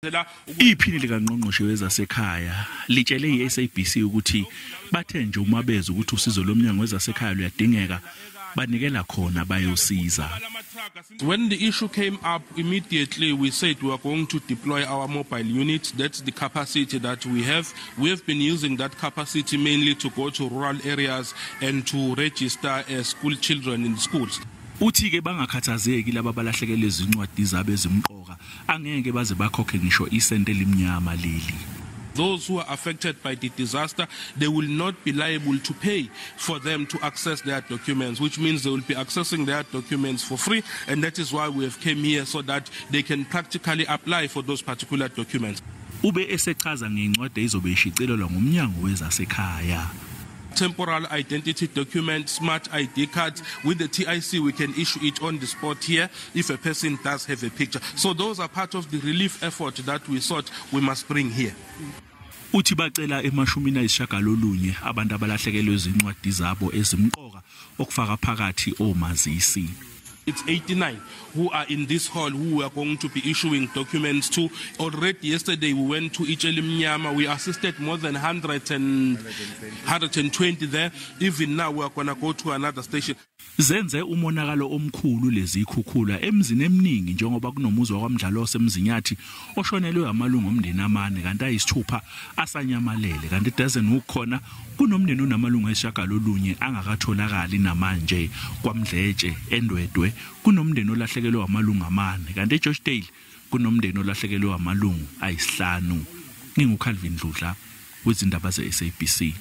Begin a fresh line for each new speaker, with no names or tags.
Iphini likaNgqongqoshe wezaseKhaya litshele i-SABC ukuthi bathe nje uma bezwa ukuthi usizo lomnyango wezasekhaya luyadingeka, banikela khona bayosiza.
When the issue came up, immediately we said we are going to deploy our mobile units. That's the capacity that we have. We have been using that capacity mainly to go to rural areas and to register school children in schools.
Uthi ke bangakhathazeki laba balahlekelwe izincwadi zabo ezimqoka, angeke baze bakhokhe ngisho isente elimnyama leli.
Those who are affected by the disaster, they will not be liable to pay for them to access their documents, which means they will be accessing their documents for free, and that is why we have came here, so that they can practically apply for those particular documents.
Ube esechaza ngencwadi ezobe ishicilelwa ngumnyango wezasekhaya.
Temporal identity document, smart ID cards. With the TIC, we can issue it on the spot here if a person does have a picture. So those are part of the relief effort that we thought we must bring here.
Uthi bacela 99 abantu abalahlekelwe izincwadi zabo ezimqoka, okufaka phakathi omazisi.
It's 89 who are in this hall who we are going to be issuing documents to. Already yesterday we went to Itshelimnyama. We assisted more than 100 and 120 there. Even now we are going to go to another station.
Zenze umonakalo omkhulu lezi khukhula emzini eminingi, njengoba kunomuzi wakwaMdlalo osemzinyathi oshonelwe amalungu omndeni amane, kanti ayisithupha asanyamalele, kanti dozen ukhona kunomndeni onamalungu ayisishiyagalolunye angakatholakali namanje. KwaMdletshe eNdwedwe kunomndeni olahlekelwe amalungu amane, kanti eGeorge Dale kunomndeni olahlekelwe amalungu ayisihlanu. NginguCalvin Dludla wezindaba ze-SABC.